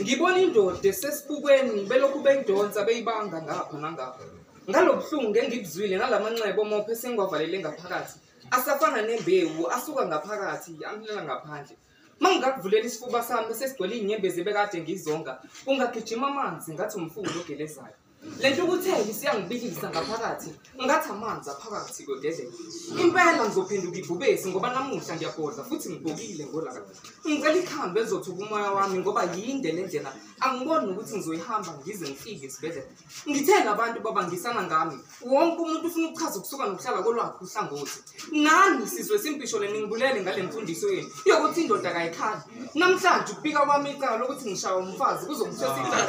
Ngibona indoda esesibukweni belokhu bengidonsa beyibanga ngapha nangapha. Ngalobuhlungu engibuzwile nalamanxeba omophe sengiwavalele ngaphakathi. Asafana nembewu asuka ngaphakathi amlela ngaphandle. Mangingakuvulela isifuba sami sesigcwele inyembezi bekade ngizonga, ungagijima amanzi ngathi umfula ogelezayo. Le ntukuthelo isiyangibilisa ngaphakathi, ngathi amanzi aphakathi kwegedlela. Impela ngizophenduka ibhubesi ngoba namuhla ngiyabhodla futhi ngibhokile ngolaka. Ngicela ikhambi elizothuka umoya wami ngoba yinde le ndlela, angiboni nokuthi ngizoyihamba ngize ngifike esibhedlela. Ngithe abantu babangisana ngami, wonke umuntu ufuna ukuchaza ukusuka nokuhlala kolwakhe uhlangothi. Nani sizwe simpisho le ningibulele ngale mfundiso yenu yokuthi indoda kayikhali. Namhlanje ukubika kwami icala lokuthi ngishawa umfazi kuzongithwesa icala.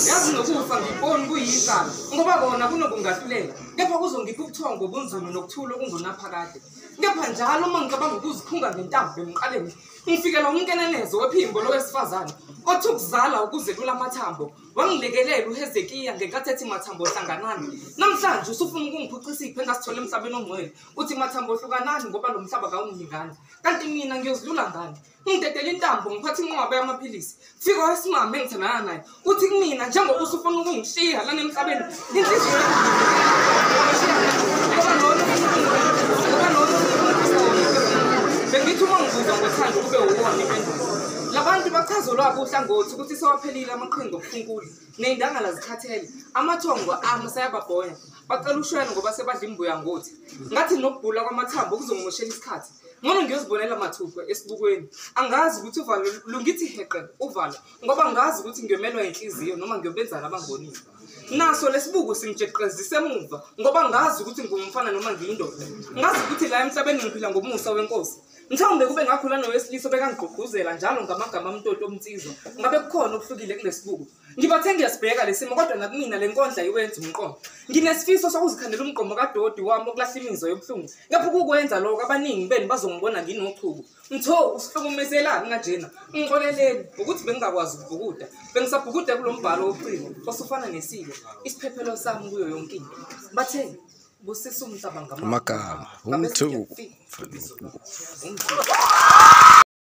Yazi nokufa ngiboni kuyicala ngoba kona kunokungahlulela, kepha kuzongipha ubuthongo obunzulu nokuthula okungunaphakade. Kepha njalo uma ngicabanga ukuzikhunga ngentambo emqaleni, ngifikela umnkenenezo wephimbo lowesifazane othi ukuzala ukuze kulamathambo. Wangilekelela uHezekiya ngenkathi ethi mathambo hlanganani. Namhlanje usufuna ukungiphuca isipho engasithola emhlabeni ongcwele, uthi mathambo hlukanani ngoba lo mhlaba kawungilingani. Kanti mina ngiyozilula ngani? Ngidedela intambo ngiphatha inqwaba yamaphilisi. Fika wesimame engithandana naye uthi kumina njengoba usufuna ukungishiya lana emhlabeni, inhliziyo bengithi uma ngibuza ngothando kube uwona impendulo. Labantu bachaza olwabo uhlangothi ukuthi sewaphelile amaqhinga obufunkuli ney'ndangala zikhathele, amathongo ami sayababhonya, bacela ushwele ngoba sebadla imbuya ngothi. Ngathi nokubhula kwamathambo kuzongimoshela isikhathi. Ngcono ngiyozibonela mathupha esibukweni. Angazi ukuthi uvalo lungithi heqe uvalo ngoba ngazi ukuthi ngiyomelwa inhliziyo noma ngiyobenzana abangonile. Naso lesibuko singijeqezise emuva ngoba ngazi ukuthi ngingumfana noma ngiyindoda. Ngazi ukuthi la emhlabeni ngiphila ngomusa wenkosi. Mhlawumbe kube ngakhula nowesilisa bekangigqugquzela njalo ngamagama amtoto omnsizwa, ngabe kukhona okuhlukile kulesibuko. Ngibathe ngiyasibheka lesimo kodwa nakumina le nkondla iwenza umqondo. Nginesifiso sokuzikhandela umgqomo kadodi wami okulahla imizwa yobuhlungu. Kepha ukukwenza lokho abaningi benu bazongibona nginochuku. Mtho usihlukumezelani kanjena? Ngixoleleni ukuthi bengingakwazi ukubhukuda. Bengisabhukuda kulo mbhalo wobuciko osufana nesilo, isiphephelo sami kuyo yonke into. Bathe busisa umhlaba ngamagama. Umtho.